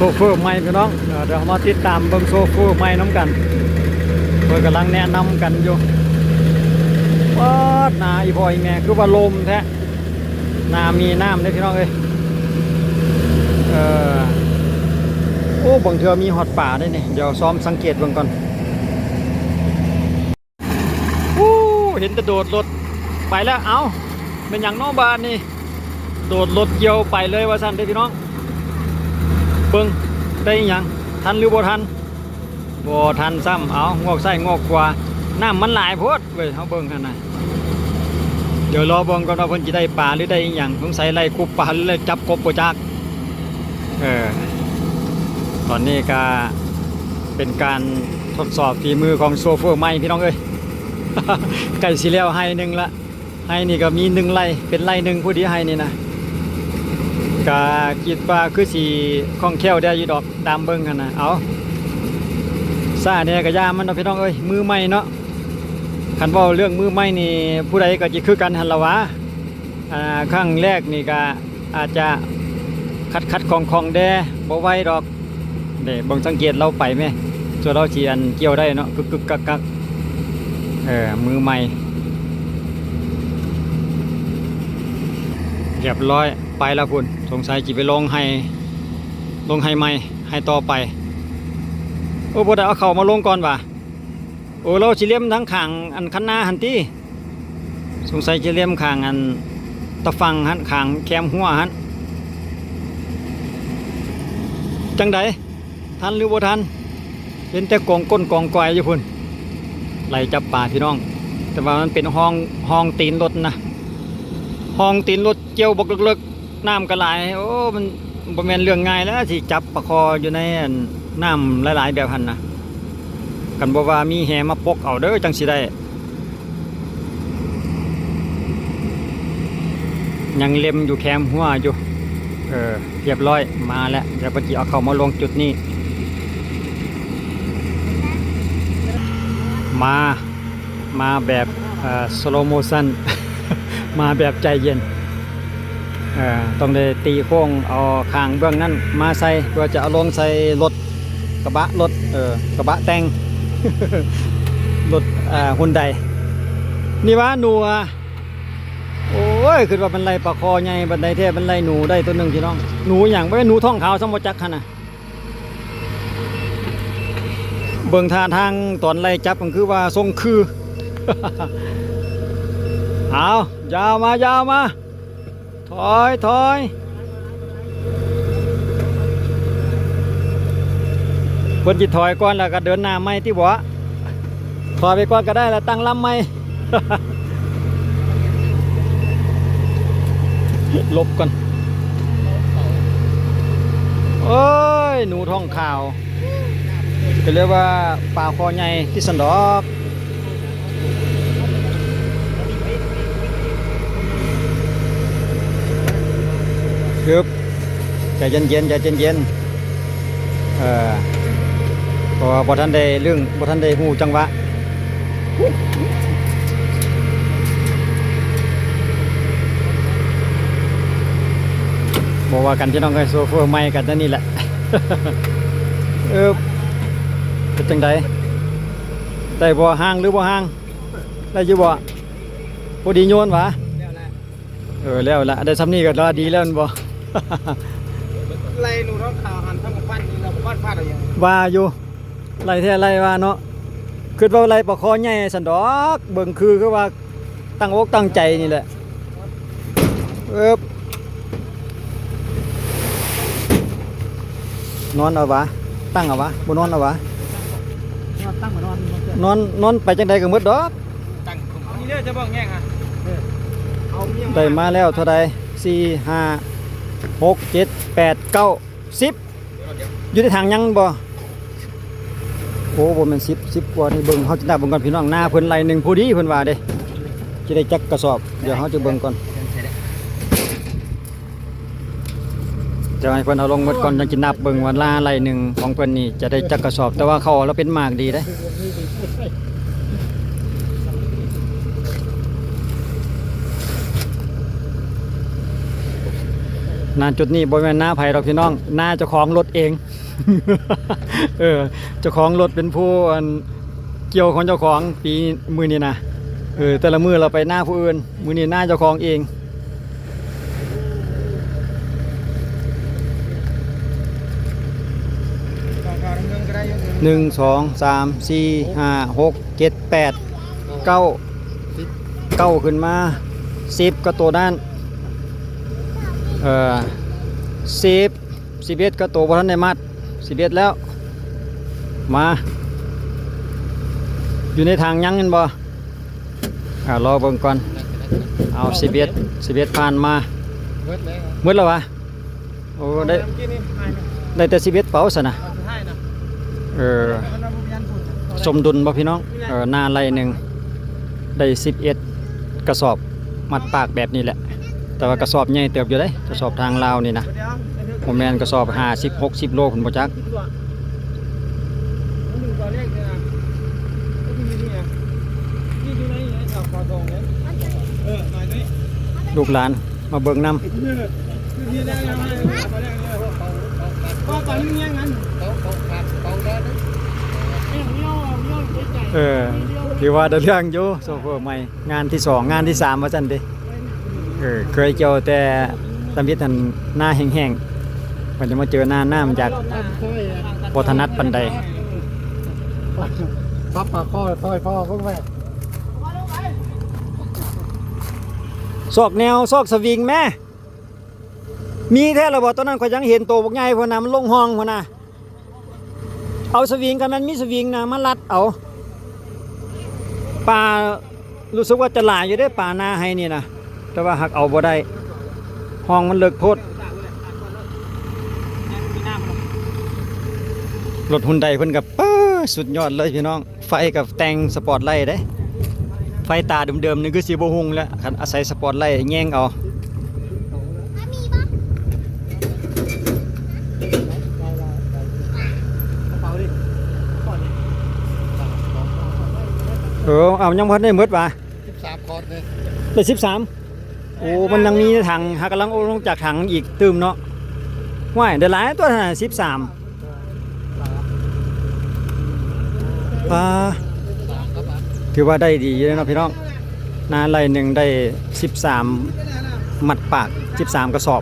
ໂຊເຟີໃໝ່ພີ່ນ້ອງ ເອີ ດຽວເຮົາມາຕິດຕາມເບິ່ງໂຊເຟີໃໝ່ນຳກັນ ເພິ່ນກຳລັງແນະນຳກັນຢູ່. ປາດ ໜ້າອີ່ພໍ່ອີ່ແມ່ ຄືວ່າລົມແທ້ ໜ້າມີນ້ຳເດ້ພີ່ນ້ອງເອີຍ. ເອີ ໂອ້ ບາງເທື່ອມີຮອດປາເດ້ນີ້. ດຽວຊອມສັງເກດເບິ່ງກ່ອນ. ໂອ້ ເຫັນແຕ່ໂດດລົດໄປແລ້ວ. ເອົ້າ ແມ່ນຫຍັງເນາະບາດນີ້ ໂດດລົດກ່ຽວໄປເລີຍວ່າຊັ້ນເດ້ພີ່ນ້ອງ. ເບິ່ງ ໄດ້ອີ່ຫຍັງ ທັນຫຼືບໍ່ທັນ? ບໍ່ທັນຊ້ຳ. ເອົ້າ ງວກຊ້າຍງວກຂວາ ນ້ຳມັນຫຼາຍໂພດເວີຍ. ເຮົາເບິ່ງຫັ້ນນະ ດຽວລໍເບິ່ງກ່ອນວ່າເພິ່ນຊິໄດ້ປາ ຫຼື ໄດ້ອີ່ຫຍັງ. ສົງໄສໄລ່ຄຸບປາ ຫຼື ໄລ່ຈັບກົບບໍ່ຈັກ. ເອີ ຕອນນີ້ກະເປັນການທົດສອບຝີມືຂອງໂຊເຟີໃໝ່ພີ່ນ້ອງເອີຍ. ໃກ້ຊິແລ້ວໄຮ່ໜຶ່ງລະ ໄຮ່ນີ້ກະມີໜຶ່ງໄຮ່ ເປັນໄຮ່ໜຶ່ງພໍດີໄຮ່ນີ້ນະ. ກະຄິດວ່າຄືຊິຄ່ອງແຄ້ວແດ່ຢູ່ດອກ ຕາມເບິ່ງຫັ້ນນະ. ເອົ້າ ຊ້າແດ່ກະຢ່າມັນເນາະພີ່ນ້ອງເອີຍ ມືໃໝ່ເນາະ. ຄັນເວົ້າເລື່ອງມືໃໝ່ນີ້ ຜູ້ໃດກະຊິຄືກັນຫັ້ນລະຫວາ. ອ່າ ຄັ້ງແລກນີ້ກະອາດຈະຂັດໆຂ້ອງໆແດ່ ບໍ່ໄວດອກ. ເດ້ ເບິ່ງສັງເກດລາວໄປແມ້ ສ່ວນລາວຊິອັນກ່ຽວໄດ້ເນາະ ກຶກໆກັກໆ. ເອີ ມືໃໝ່ ຮຽບຮ້ອຍ ໄປລະພຸ້ນ. ສົງໄສຊິໄປລົງໄຮ່ ລົງໄຮ່ໃໝ່ ໄຮ່ຕໍ່ໄປ. ໂອ້ ບໍ່ໄດ້ເອົາເຂົ້າມາລົງກ່ອນຫວາ. ໂອ້ ລາວຊິເລັມທາງຂ້າງອັນຄັນນາຫັ້ນຕິ. ສົງໄສຈະເລັມຂ້າງອັນຕາຝັ່ງຫັ້ນ ຂ້າງແຄມຮົ້ວຫັ້ນ. ຈັ່ງໃດ ທັນຫຼືບໍ່ທັນ? ເຫັນແຕ່ກອງກົ້ນກອງກອຍຢູ່ພຸ້ນ. ໄລ່ຈັບປາພີ່ນ້ອງ ແຕ່ວ່າມັນເປັນຮ່ອງ ຮ່ອງຕີນລົດນະ ຮ່ອງຕີນລົດ ກ່ຽວບັກເລິກໆ ນ້ຳກະຫຼາຍ. ໂອ້ ມັນບໍ່ແມ່ນເລື່ອງງ່າຍແລ້ວ ຊິຈັບປາຄໍຢູ່ໃນອັນນ້ຳຫຼາຍໆແບບຫັ້ນນະ. ຄັນບໍ່ວ່າມີແຫມາປົກເອົາເດີ ຈັ່ງຊິໄດ້. ຍັງເລັມຢູ່ແຄມຮົ້ວຢູ່. ເອີ ຮຽບຮ້ອຍ ມາແລ້ວ. ດຽວເພິ່ນຊິເອົາເຂົ້າມາລົງຈຸດນີ້. ມາ ມາແບບ ເອີ slow motion ມາແບບໃຈເຢັນ. ເອີ ຕ້ອງໄດ້ຕີໂຄ້ງເອົາຂ້າງເບື້ອງນັ້ນມາໃສ່ ເພື່ອຈະເອົາລົງໃສ່ລົດກະບະ ລົດ ເອີ ກະບະແຕ່ງ ລົດ ເອີ ຮຸນໄດ. ນີ້ຫວາ ໜູຫວາ. ໂອ້ຍ ຄິດວ່າມັນໄລ່ປາຄໍໃຫຍ່ປານໃດແທ້ ມັນໄລ່ໜູໄດ້ໂຕໜຶ່ງພີ່ນ້ອງ. ໜູຫຍັງ? ບໍ່ແມ່ນໜູທ້ອງຂາວຊ້ຳບໍ່ຈັກຫັ້ນນະ. ເບິ່ງທ່າທາງຕອນໄລ່ຈັບມັນຄືວ່າຊົງຄື. ເອົາ ຍາວມາ ຍາວມາ. ຖອຍ ຖອຍ. ເພິ່ນຊິຖອຍກ່ອນ ແລ້ວກໍເດີນໜ້າໃໝ່ຕິບໍ? ຖອຍໄປກ່ອນກໍໄດ້ ແລ້ວຕັ້ງລຳໃໝ່. ຫຼົບກ່ອນ. ໂອ້ຍ ໜູທ້ອງຂາວ ກໍເລີຍວ່າປາຄໍໃຫຍ່ຕິຊັ້ນດອກ. ອຶບ ໃຈເຢັນໆ ໃຈເຢັນໆ ເອີ ເພາະວ່າບໍ່ທັນໄດ້ລຶ້ງ ບໍ່ທັນໄດ້ຮູ້ຈັງຫວະ. ບໍ່ວ່າກັນພີ່ນ້ອງເອີຍ ໂຊເຟີໃໝ່ກໍແນວນີ້ແຫຼະ. ເອີ ເປັນຈັ່ງໃດ? ໄດ້ບໍ່? ຫ່າງຫຼືບໍ່ຫ່າງ? ໄດ້ຢູ່ບໍ່? ພໍດີໂຍນຫວາ? ແລ້ວແຫຼະ ເອີ ແລ້ວລະ ໄດ້ຊ່ຳນີ້ກໍວ່າດີແລ້ວແມ່ນບໍ່? ໄລ່ໜູທ້ອງຂາວຫັ້ນ ທຳກຳປັ້ນນີ້ ເຮົາບໍ່ພາດ ພາດເອົາຫຍັງ ວ່າຢູ່ ໄລ່ແທ້ໄລ່ວ່າເນາະ. ຄິດວ່າໄລ່ປາຄໍໃຫຍ່ຊັ້ນດອກ ເບິ່ງຄື ຄືວ່າຕັ້ງອົກຕັ້ງໃຈນີ້ແຫຼະ. ເອີບ ນອນເອົາຫວາ? ຕັ້ງເອົາຫວາ? ບໍ່ນອນເອົາຫວາ? ນອນ ຕັ້ງມານອນ ນອນ ນອນໄປຈັ່ງໃດກໍໝົດດອກ. ຕັ້ງ ເອົານີ້ເດີ ຈະບອກແຍກຫາ ເອີ ເອົານີ້ ໄດ້ມາແລ້ວເທົ່າໃດ? ສີ່ ຫ້າ ຫົກ ເຈັດ ແປດ ເກົ້າ ສິບ ຢູ່ໃນຖັງຍັງບໍ່? ໂອ້ ບໍ່ແມ່ນສິບ ສິບກວ່ານີ້. ເບິ່ງ ເຮົາຈະນັບເບິ່ງກ່ອນພີ່ນ້ອງ ນາເພິ່ນໄລ່ໜຶ່ງພໍດີເພິ່ນວ່າເດ້ ຈະໄດ້ຈັກກະສອບ? ດຽວເຮົາຈະເບິ່ງກ່ອນ. ຈະໃຫ້ເພິ່ນເອົາລົງໝົດກ່ອນ ຈັ່ງຊິນັບເບິ່ງວ່ານາໄລ່ໜຶ່ງຂອງເພິ່ນນີ້ຈະໄດ້ຈັກກະສອບ. ແຕ່ວ່າເຂົ້າລາວເປັນໝາກດີເດ້. ເ ນາຈຸດນີ້ບໍ່ແມ່ນນາໃຜດອກພີ່ນ້ອງ ນາເຈົ້າຂອງລົດເອງ. ເອີ ເຈົ້າຂອງລົດເປັນຜູ້ ອັນ ກ່ຽວຂອງເຈົ້າຂອງປີ ມື້ນີ້ນະ. ເອີ ແຕ່ລະມື້ລະໄປນາຜູ້ອື່ນ ມື້ນີ້ນາເຈົ້າຂອງເອງ. ໜຶ່ງ ສອງ ສາມ ສີ່ ຫ້າ ຫົກ ເຈັດ ແປດ ເກົ້າ ເກົ້າ ຂຶ້ນມາ ສິບ ກໍໂຕນັ້ນ ເອີ ສິບ ສິບເອັດ ກໍໂຕບໍ່ທັນໄດ້ມັດ ສິບເອັດ ແລ້ວ ມາ ຢູ່ໃນຖັງຍັງແມ່ນບໍ່? ອ່າ ລໍເບິ່ງກ່ອນ ເອົາ ສິບເອັດ ສິບເອັດ ຜ່ານມາ ໝົດແລ້ວ ໝົດແລ້ວຫວາ? ໂອ້ ໄດ້ ໄດ້ແຕ່ສິບເອັດເປົາຊັ້ນນະ. ເອີ ສົມດຸນບໍ່ພີ່ນ້ອງ? ເອີ ນາໄລ່ໜຶ່ງໄດ້ສິບເອັດກະສອບ ມັດປາກແບບນີ້ແຫຼະ ແຕ່ວ່າກະສອບໃຫຍ່ເຕີບຢູ່ເດ້ ກະສອບທາງລາວນີ້ນະ ບໍ່ແມ່ນກະສອບຫ້າສິບ ຫົກສິບໂລພຸ້ນບໍ່ຈັກ. ລູກຫຼານມາເບິ່ງນຳ. ເອີ ຖືວ່າໄດ້ເລື່ອງຢູ່ ໂຊເຟີໃໝ່ ງານທີສອງ ງານທີສາມວ່າຊັ້ນເດ. ເອີ ເຄີຍກ່ຽວແຕ່ທຳອິດຫັ້ນ ນາແຫ້ງໆ ບັດນີ້ມາເຈີໜ້ານ້ຳ ຢາກບໍ່ຖະໜັດປານໃດ. ປັບປາຄໍ ຊອຍພໍ່ເບິ່ງແມ່. ຊອກແນວ ຊອກສະວິງແມ້. ມີແທ້ລະບໍ່? ຕອນນັ້ນຂ້ອຍຍັງເຫັນໂຕບັກໃຫຍ່ພຸ້ນນະ ມັນລົງຮ່ອງພຸ້ນນະ. ເອົາສະວິງ ຄັນແມ່ນມີສະວິງນະ ມາລັດເອົາ. ປາ ຮູ້ສຶກວ່າຈະຫຼາຍຢູ່ເດ້ ປານາໄຮ່ນີ້ນະ ແຕ່ວ່າຫາກເອົາບໍ່ໄດ້ ຮ່ອງມັນເລິກໂພດ. ລົດຮຸນໄດເພິ່ນກໍ ເອີ ສຸດຍອດເລີຍພີ່ນ້ອງ. ໄຟກໍແຕ່ງສະປອດໄລເດ້ ໄຟຕາເດີມໆນີ້ຄືຊິບໍ່ຮຸ່ງແລ້ວ ຄັນອາໄສສະປອດໄລແຍງເອົາ. ເອີ ເອົາ ຍັງບໍ່ທັນໄດ້ໝົດຫວາ? ສິບສາມຄອດເດ້ ໄດ້ສິບສາມ. ໂອ້ ມັນຍັງມີໃນຖັງ ຫາກຳລັງເອົາລົງຈາກຖັງອີກຕື່ມເນາະ. ຫ້ວຍ ໄດ້ຫຼາຍຕົວະ ສິບສາມ. ປາ ຖືວ່າໄດ້ດີຢູ່ເນາະພີ່ນ້ອງ ນາໄລ່ໜຶ່ງໄດ້ສິບສາມມັດປາກ ສິບສາມກະສອບ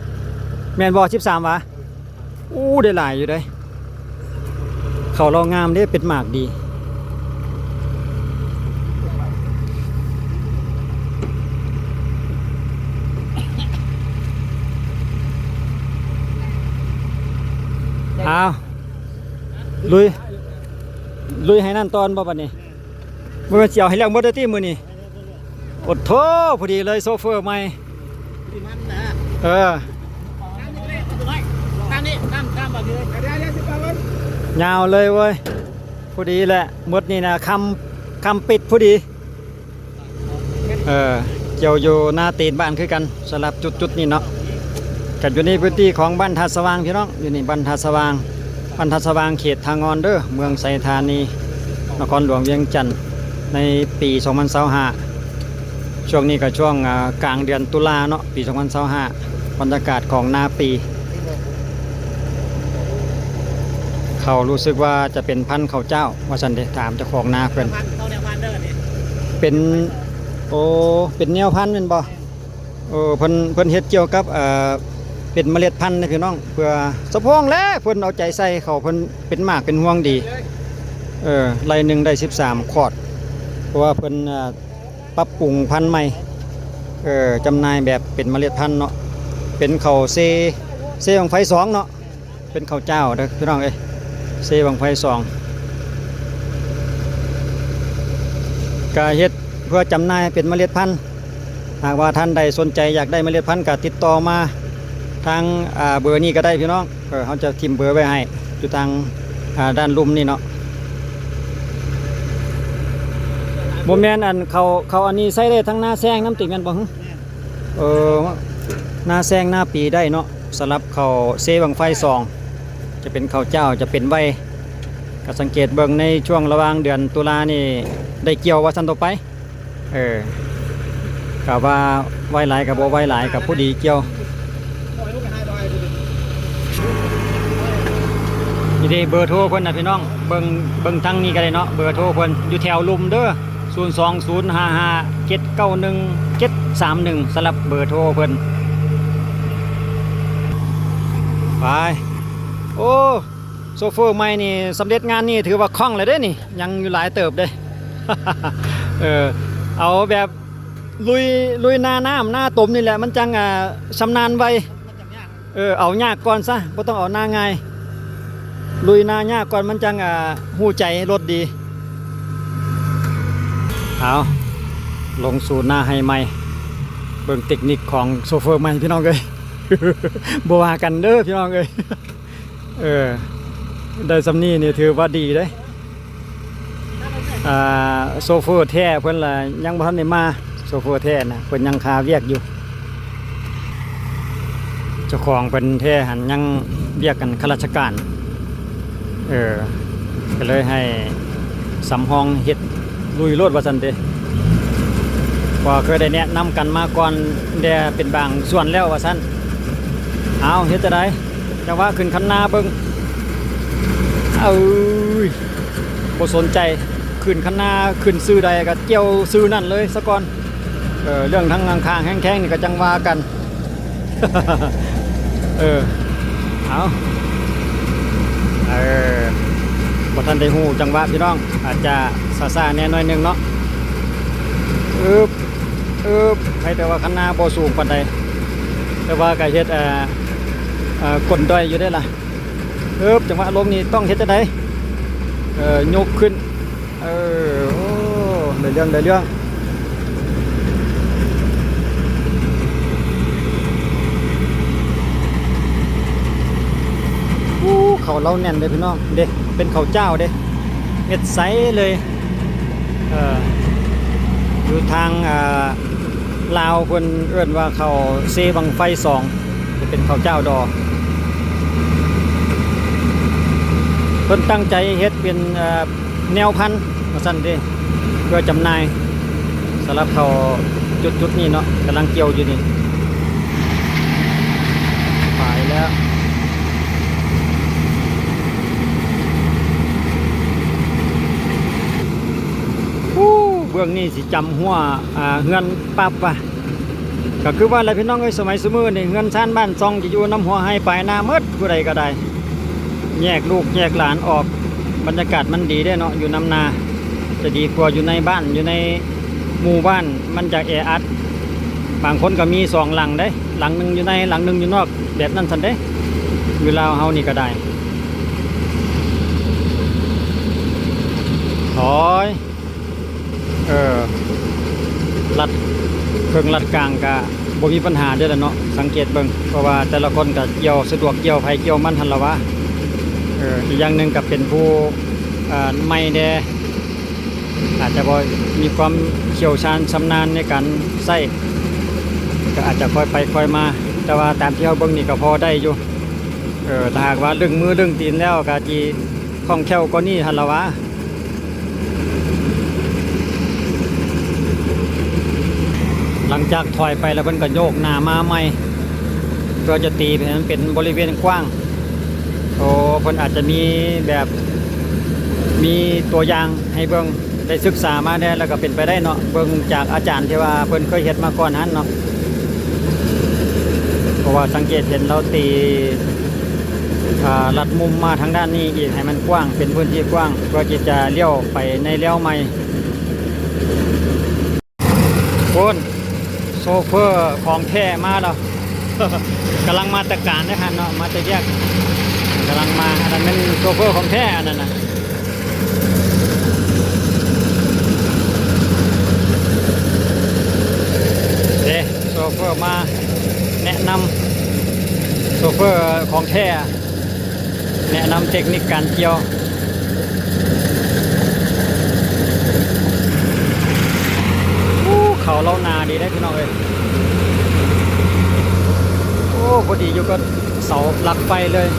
ແມ່ນບໍ່? ສິບສາມຫວາ? ໂອ້ ໄດ້ຫຼາຍຢູ່ເດ້ ເຂົ້າລາວງາມເດ້ ເປັນໝາກດີ. ເອົາ ລຸຍ ລຸຍໃຫ້ນັ້ນຕອນບໍ່ບັດນີ້? ບໍ່ແມ່ນຊິເອົາໃຫ້ແລ້ວໝົດເດີຕິມື້ນີ້? ໂອດໂທ ພໍດີເລີຍໂຊເຟີໃໝ່. ເອີ ຍາວເລີຍເວີຍ ພໍດີແຫຼະ ໝົດນີ້ນະ ຄ່ຳ ຄ່ຳປິດພໍດີ. ເອີ ກ່ຽວຢູ່ໜ້າຕີນບ້ານຄືກັນ ສຳລັບຈຸດໆນີ້ເນາະ. ກັນຢູ່ໃນພື້ນທີ່ຂອງບ້ານທ່າສະຫວ່າງພີ່ນ້ອງ ຢູ່ນີ້ບ້ານທ່າສະຫວ່າງ ບ້ານທ່າສະຫວ່າງ ເຂດທ່າງ່ອນເດີ ເມືອງໄຊທານີ ນະຄອນຫຼວງວຽງຈັນ ໃນປີສອງພັນຊາວຫ້າ ຊ່ວງນີ້ກໍຊ່ວງ ອາ ກາງເດືອນຕຸລາເນາະ ປີສອງພັນຊາວຫ້າ ບັນຍາກາດຂອງນາປີ. ເຂົ້າ ຮູ້ສຶກວ່າຈະເປັນພັນເຂົ້າຈ້າວວ່າຊັ້ນເດ ຖາມເຈົ້າຂອງນາເພິ່ນ. ເປັນ ໂອ້ ເປັນແນວພັນແມ່ນບໍ່? ເອີ ເພິ່ນ ເພິ່ນເຮັດກ່ຽວກັບ ເອີ ເປັນເມລັດພັນນະພີ່ນ້ອງ ເພື່ອສະພອງແຫຼະ ເພິ່ນເອົາໃຈໃສ່ເຂົ້າ ເພິ່ນເປັນໝາກເປັນຮວງດີ. ເອີ ໄລ່ໜຶ່ງໄດ້ສິບສາມຄອດ ເພາະວ່າເພິ່ນ ເອີ ປັບປຸງພັນໃໝ່ ເອີ ຈຳໜ່າຍແບບເປັນເມລັດພັນເນາະ ເປັນເຂົ້າເຊ ເຊບັ້ງໄຟສອງເນາະ. ເປັນເຂົ້າຈ້າວເດີພີ່ນ້ອງເອີຍ ເຊບັ້ງໄຟສອງ ກະເຮັດເພື່ອຈຳໜ່າຍເປັນເມລັດພັນ. ຫາກວ່າທ່ານໃດສົນໃຈຢາກໄດ້ເມລັດພັນ ກະຕິດຕໍ່ມາທາງ ອາ ເບີນີ້ກໍໄດ້ພີ່ນ້ອງ. ເອີ ເຮົາຈະຖິ້ມເບີໄວ້ໃຫ້ຢູ່ທາງ ອາ ດ້ານລຸ່ມນີ້ເນາະ. ບໍ່ແມ່ນອັນເຂົ້າ ເຂົ້າອັນນີ້ໃຊ້ໄດ້ທັງນາແຊງນຳຕິແມ່ນບໍ່? ເອີ ນາແຊງນາປີໄດ້ເນາະ. ສຳລັບເຂົ້າເຊບັ້ງໄຟສອງ ຈະເປັນເຂົ້າຈ້າວ ຈະເປັນໄວ. ກໍສັງເກດເບິ່ງໃນຊ່ວງລະຫວ່າງເດືອນຕຸລານີ້ ໄດ້ກ່ຽວວ່າຊັ້ນຕໍ່ໄປ. ເອີ ກະວ່າໄວຫຼາຍກະບໍ່ໄວຫຼາຍ ກະພໍດີກ່ຽວ. ນີ້ເດ້ເບີໂທເພິ່ນນະພີ່ນ້ອງ ເບິ່ງ ເບິ່ງທາງນີ້ກໍໄດ້ເນາະ ເບີໂທເພິ່ນຢູ່ແຖວລຸ່ມເດີ ສູນສອງສູນຫ້າຫ້າເຈັດເກົ້າໜຶ່ງເຈັດສາມໜຶ່ງ ສຳລັບເບີໂທເພິ່ນ. ໄປ ໂອ້ ໂຊເຟີໃໝ່ນີ້ສຳເລັດງານນີ້ ຖືວ່າຄ່ອງແລ້ວເດ້ນີ້ ຍັງຢູ່ຫຼາຍເຕີບເດ້. ເອີ ເອົາແບບລຸຍ ລຸຍນານ້ຳນາຕົມນີ້ແຫຼະ ມັນຈັ່ງ ອ່າ ຊຳນານໄວ. ເອີ ເອົາຍາກກ່ອນຊະ ບໍ່ຕ້ອງເອົາໜ້າງ່າຍ ລຸຍໜ້າຍາກກ່ອນ ມັນຈັ່ງ ອ່າ ຮູ້ໃຈລົດດີ. ເອົາ ລົງສູ່ໜ້າໄຮ່ໃໝ່ ເບິ່ງເຕັກນິກຂອງໂຊເຟີໃໝ່ພີ່ນ້ອງເອີຍ ບໍ່ວ່າກັນເດີພີ່ນ້ອງເອີຍ. ເອີ ໄດ້ສ່ຳນີ້ນີ້ຖືວ່າດີເດ້. ອ່າ ໂຊເຟີແທ້ເພິ່ນລະຍັງບໍ່ທັນໄດ້ມາ ໂຊເຟີແທ້ນະ ເພິ່ນຍັງຄາວຽກຢູ່ ເຈົ້າຂອງເພິ່ນແທ້ຫັ້ນຍັງວຽກກັນຂ້າລາຊະການ ເອີ ກໍເລີຍໃຫ້ສຳຮອງເຮັດລຸຍໂລດວ່າຊັ້ນເດ ເພາະວ່າເຄີຍໄດ້ແນະນຳກັນມາກ່ອນແດ່ເປັນບາງສ່ວນແລ້ວວ່າຊັ້ນ. ເອົາ ເຮັດຈັ່ງໃດ ຈັງຫວະຂຶ້ນຄັນນາເບິ່ງ ເອີຍ ບໍ່ສົນໃຈ ຂຶ້ນຄັນນາ ຂຶ້ນຊື່ໃດກໍກ່ຽວຊື່ນັ້ນເລີຍສາກ່ອນ. ເອີ ເລື່ອງທາງຂ້າງແຮງແຄງນີ້ກໍຈັ່ງວ່າກັນ. ເອີ ເອົາ ເອີ ບໍ່ທັນໄດ້ຮູ້ຈັງຫວະພີ່ນ້ອງ ອາດຈະຊ້າໆແດ່ໜ້ອຍໜຶ່ງເນາະ. ອຶບ ອຶບ ໃຜແຕ່ວ່າຄັນນາບໍ່ສູງປານໃດ ແຕ່ວ່າກໍເຮັດ ເອີ ເອີ ກົ້ນດ້ອຍຢູ່ເດ້ລະ. ເອີບ ຈັງຫວະລົງນີ້ຕ້ອງເຮັດຈັ່ງໃດ? ເອີ ຍົກຂຶ້ນ ເອີ ໂອ້ ໄດ້ເລື່ອງ ໄດ້ເລື່ອງ. ໂອ້ ເຂົາເລົາແໜ້ນເດ້ພີ່ນ້ອງ ເດ້ ເປັນເຂົ້າຈ້າວເດ້ ເມັດໃສເລີຍ. ເອີ ຢູ່ທາງ ອ່າ ລາວເພິ່ນເອີ້ນວ່າເຂົ້າເຊບັ້ງໄຟສອງ ຈະເປັນເຂົ້າຈ້າວດໍ ເພິ່ນຕັ້ງໃຈເຮັດເປັນ ເອີ ແນວພັນວ່າຊັ້ນເດ້ ເພື່ອຈຳໜ່າຍ ສຳລັບເຂົ້າຈຸດໆນີ້ເນາະ ກຳລັງກ່ຽວຢູ່ນີ້ ໄປແລ້ວ. ໂອ້ ເບື້ອງນີ້ຊິຈຳຮົ້ວ ອ່າ ເຮືອນປັບວ່າ ກໍຄືວ່າແຫຼະພີ່ນ້ອງເອີຍ ສະໄໝຊຸມື້ນີ້ເຮືອນຊານບ້ານຊ່ອງຈະຢູ່ນຳຮົ້ວໄຮ່ປາຍນາໝົດ ຜູ້ໃດກໍໄດ້ ແຍກລູກແຍກຫຼານອອກ. ບັນຍາກາດມັນດີເດ້ເນາະ ຢູ່ນຳນາ ຈະດີກວ່າຢູ່ໃນບ້ານ ຢູ່ໃນໝູ່ບ້ານ ມັນຈະແອອັດ. ບາງຄົນກໍມີສອງຫຼັງເດ້ ຫຼັງໜຶ່ງຢູ່ໃນ ຫຼັງໜຶ່ງຢູ່ນອກ ແບບນັ້ນຊັ້ນເດ້ ຢູ່ລາວເຮົານີ້ກໍໄດ້. ຖອຍ ເອີ ລັດເຄິ່ງລັດກາງກະບໍ່ມີບັນຫາເດ້ລະເນາະ ສັງເກດເບິ່ງ ເພາະວ່າແຕ່ລະຄົນກະກ່ຽວສະດວກ ກ່ຽວໃຜກ່ຽວມັນຫັ້ນລະຫວາ. ເອີ ອີກຢ່າງໜຶ່ງກະເປັນຜູ້ ເອີ ໃໝ່ແດ່ ອາດຈະບໍ່ມີຄວາມຊ່ຽວຊານຊຳນານໃນການໃຊ້ ກະອາດຈະຄ່ອຍໄປຄ່ອຍມາ ແຕ່ວ່າຕາມທີ່ເຮົາເບິ່ງນີ້ກະພໍໄດ້ຢູ່. ເອີ ຖ້າຫາກວ່າລຶ້ງມືດຶງຕີນແລ້ວກະຊິຄ່ອງແຄ້ວກວ່ານີ້ຫັ້ນລະຫວາ. ຫຼັງຈາກຖອຍໄປແລ້ວ ເພິ່ນກໍໂຍກໜ້າມາໃໝ່ ເພື່ອຈະຕີໃຫ້ມັນເປັນບໍລິເວນກວ້າງ. ໂອ້ ເພິ່ນອາດຈະມີແບບ ມີຕົວຢ່າງໃຫ້ເບິ່ງ ໄດ້ສຶກສາມາແດ່ ແລ້ວກໍເປັນໄປໄດ້ເນາະ ເບິ່ງຈາກອາຈານທີ່ວ່າເພິ່ນເຄີຍເຮັດມາກ່ອນຫັ້ນເນາະ. ເພາະວ່າສັງເກດເຫັນລາວຕີ ອ່າ ລັດມຸມມາທາງດ້ານນີ້ອີກໃຫ້ມັນກວ້າງ ເປັນພື້ນທີ່ກວ້າງ ເພື່ອທີ່ຈະລ້ຽວໄປໃນແລວໃໝ່. ພຸ້ນ ໂຊເຟີຂອງແທ້ມາແລ້ວ ກຳລັງມາແຕ່ການເດ້ຫັ້ນເນາະ ມາແຕ່ວຽກ ກຳລັງມາ. ອັນນັ້ນແມ່ນໂຊເຟີຂອງແທ້ ອັນນັ້ນນະ. ເດ້ ໂຊເຟີມາແນະນຳ ໂຊເຟີຂອງແທ້ ແນະນຳເຕັກນິກການກ່ຽວ. ໂອ້ ເຂົ້າເລົາໜາດີເດ້ພີ່ນ້ອງເອີຍ. ໂອ້ ພໍດີຢູ່ກັບເສົາຫຼັກໄຟເລີຍ.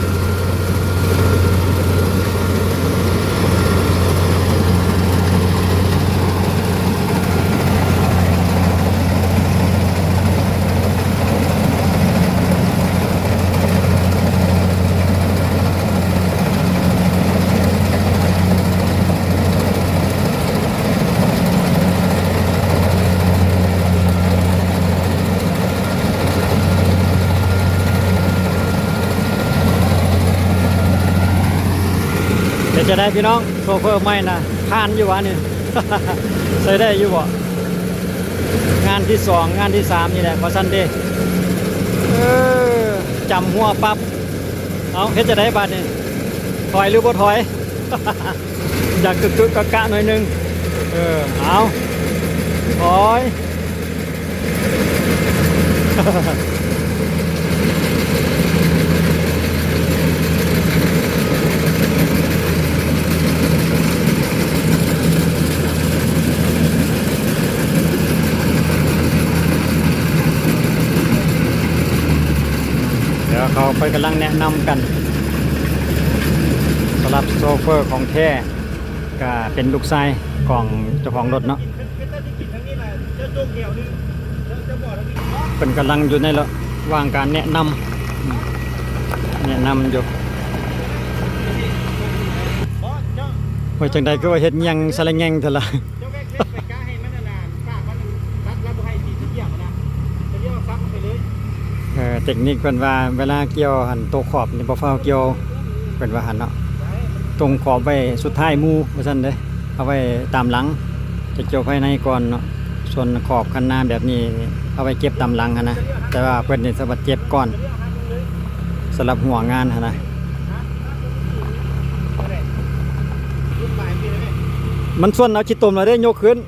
ເປັນຈັ່ງໃດພີ່ນ້ອງ ໂຊເຟີໃໝ່ນະ ຜ່ານຢູ່ຫວານີ້? ໃຊ້ໄດ້ຢູ່ບໍ່? ງານທີສອງ ງານທີສາມນີ້ແຫຼະ ວ່າຊັ້ນເດ. ເອີ ຈຳຫົວປັບ. ເອົາ ເຮັດຈັ່ງໃດບາດນີ້? ຖອຍຫຼືບໍ່ຖອຍ? ຢາກກຶກໆກະກະໜ້ອຍໜຶ່ງ. ເອີ ເອົາ ຖອຍ. ດຽວເຂົາ ເພິ່ນກຳລັງແນະນຳກັນ. ສຳລັບໂຊເຟີຂອງແທ້ ກະເປັນລູກຊາຍຂອງເຈົ້າຂອງລົດເນາະ. ເພິ່ນກຳລັງຢູ່ໃນລະຫວ່າງການແນະນຳ ແນະນຳຢູ່. ວ່າຈັ່ງໃດຄືວ່າເຮັດຫຍັງສະລະແງງແທ້ລະ? ເອີ ເຕັກນິກເພິ່ນວ່າເວລາກ່ຽວຫັ້ນ ໂຕຂອບນີ້ບໍ່ຟ້າວກ່ຽວ ເພິ່ນວ່າຫັ້ນເນາະ. ຕົງຂອບໄວ້ສຸດທ້າຍໝູ່ວ່າຊັ້ນເດ້. ເອົາໄວ້ຕາມຫຼັງ ຈະກ່ຽວພາຍໃນກ່ອນເນາະ. ສ່ວນຂອບຄັນນາແບບນີ້ ເອົາໄວ້ເກັບຕາມຫຼັງຫັ້ນນະ. ແຕ່ວ່າເພິ່ນນີ້ສາມາດເກັບກ່ອນ ສຳລັບຫົວງານຫັ້ນນະ. ມັນສ່ວນເອົາຂີ້ຕົມແລ້ວເດ້ ຍົກຂຶ້ນ.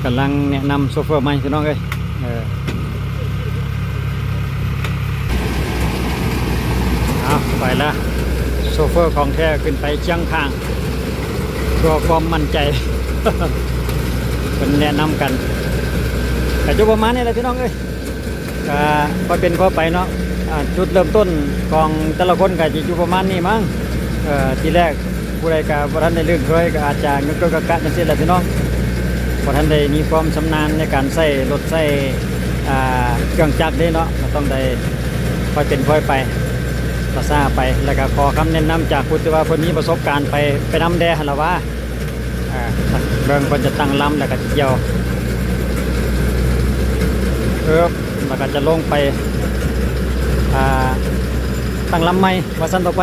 ກຳລັງແນະນຳໂຊເຟີໃໝ່ພີ່ນ້ອງເອີຍ. ເອີ ເອົາ ໄປລະ ໂຊເຟີຂອງແທ້ຂຶ້ນໄປຄຽງຂ້າງ ເພື່ອຄວາມໝັ້ນໃຈ. ເພິ່ນແນະນຳກັນ ກະຢູ່ປະມານນີ້ແຫຼະພີ່ນ້ອງເອີຍ. ກະຄ່ອຍເປັນຄ່ອຍໄປເນາະ. ອາ ຈຸດເລີ່ມຕົ້ນຂອງແຕ່ລະຄົນກະຈະຢູ່ປະມານນີ້ມັ້ງ. ເອີ ທີແລກຜູ້ໃດກະບໍ່ທັນໄດ້ລຶ້ງເຄີຍ ກະອາດຈະຍົກໆກະກະຈັ່ງຊີ້ແຫຼະພີ່ນ້ອງ. ບໍ່ທັນໄດ້ມີຄວາມຊຳນານໃນການໃຊ້ລົດໃຊ້ ອາ ເຄື່ອງຈັກເດ້ເນາະ. ກະຕ້ອງໄດ້ຄ່ອຍເປັນຄ່ອຍໄປ ຊ້າໆໄປ. ແລ້ວກະຂໍຄຳແນະນຳຈາກຜູ້ທີ່ວ່າເພິ່ນມີປະສົບການໄປ ໄປນຳແດ່ຫັ້ນລະວ່າ. ອ່າ ເບິ່ງເພິ່ນຈະຕັ້ງລຳແລ້ວກໍກ່ຽວ ເອີບ ແລ້ວກໍຈະລົງໄປ ອ່າ ຕັ້ງລຳໃໝ່ວ່າຊັ້ນຕໍ່ໄປ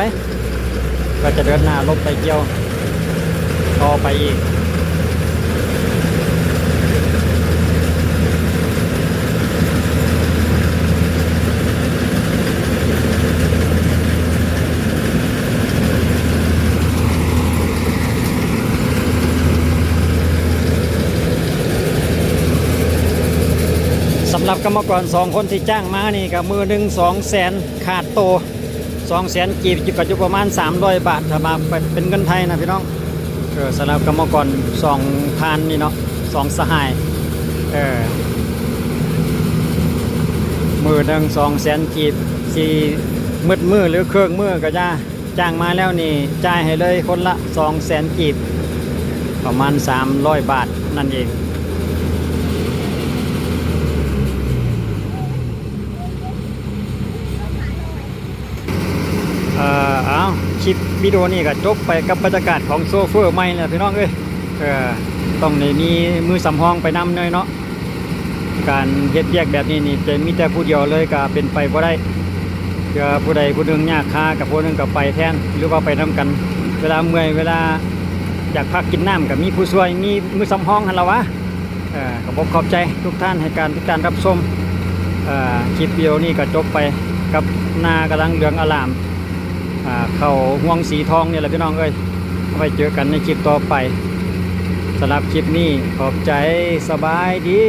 ກໍຈະເດີນໜ້າລົງໄປກ່ຽວຕໍ່ໄປອີກ. ສຳລັບກຳມະກອນສອງຄົນທີ່ຈ້າງມານີ້ ກໍມື້ໜຶ່ງສອງແສນຂາດໂຕ ສອງແສນກີບ ກໍຢູ່ປະມານສາມຮ້ອຍບາດ ຖ້າມາເປັນເງິນໄທນະພີ່ນ້ອງ. ເອີ ສຳລັບກຳມະກອນສອງທ່ານນີ້ເນາະ ສອງສະຫາຍ ເອີ ມື້ໜຶ່ງສອງແສນກີບ ຊິໝົດມື້ ຫຼື ເຄິ່ງມື້ກໍຢ່າ ຈ້າງມາແລ້ວນີ້ ຈ່າຍໃຫ້ເລີຍຄົນລະສອງແສນກີບ ປະມານສາມຮ້ອຍບາດນັ້ນເອງ. ເອີ ເອົາ ຄລິບວິດີໂອນີ້ກໍຈົບໄປກັບບັນຍາກາດຂອງໂຊເຟີໃໝ່ແລ້ວພີ່ນ້ອງເອີຍ. ເອີ ຕ້ອງໄດ້ມີມືສຳຮອງໄປນຳແດ່ເນາະ. ການເຮັດວຽກແບບນີ້ນີ້ ຈະມີແຕ່ຜູ້ດຽວເລີຍກໍເປັນໄປບໍ່ໄດ້. ເທື່ອຜູ້ໃດຜູ້ໜຶ່ງຍາກຄາ ກໍຜູ້ໜຶ່ງກໍໄປແທນ ຫຼືວ່າໄປນຳກັນ. ເວລາເມື່ອຍ ເວລາຢາກພັກກິນນ້ຳ ກໍມີຜູ້ຊ່ວຍ ມີມືສຳຮອງຫັ້ນລະຫວາ. ເອີ ກໍຂໍຂອບໃຈທຸກທ່ານໃຫ້ການຕິດຕາມຮັບຊົມ. ເອີ ຄລິບວິດີໂອນີ້ກໍຈົບໄປກັບນາກຳລັງເຫຼືອງອາລາມ ອ່າ ເຂົ້າຮວງສີທອງນີ້ແຫຼະພີ່ນ້ອງເອີຍ. ເອົາໄວ້ເຈີກັນໃນຄລິບຕໍ່ໄປ. ສຳລັບຄລິບນີ້ ຂອບໃຈ. ສະບາຍດີ.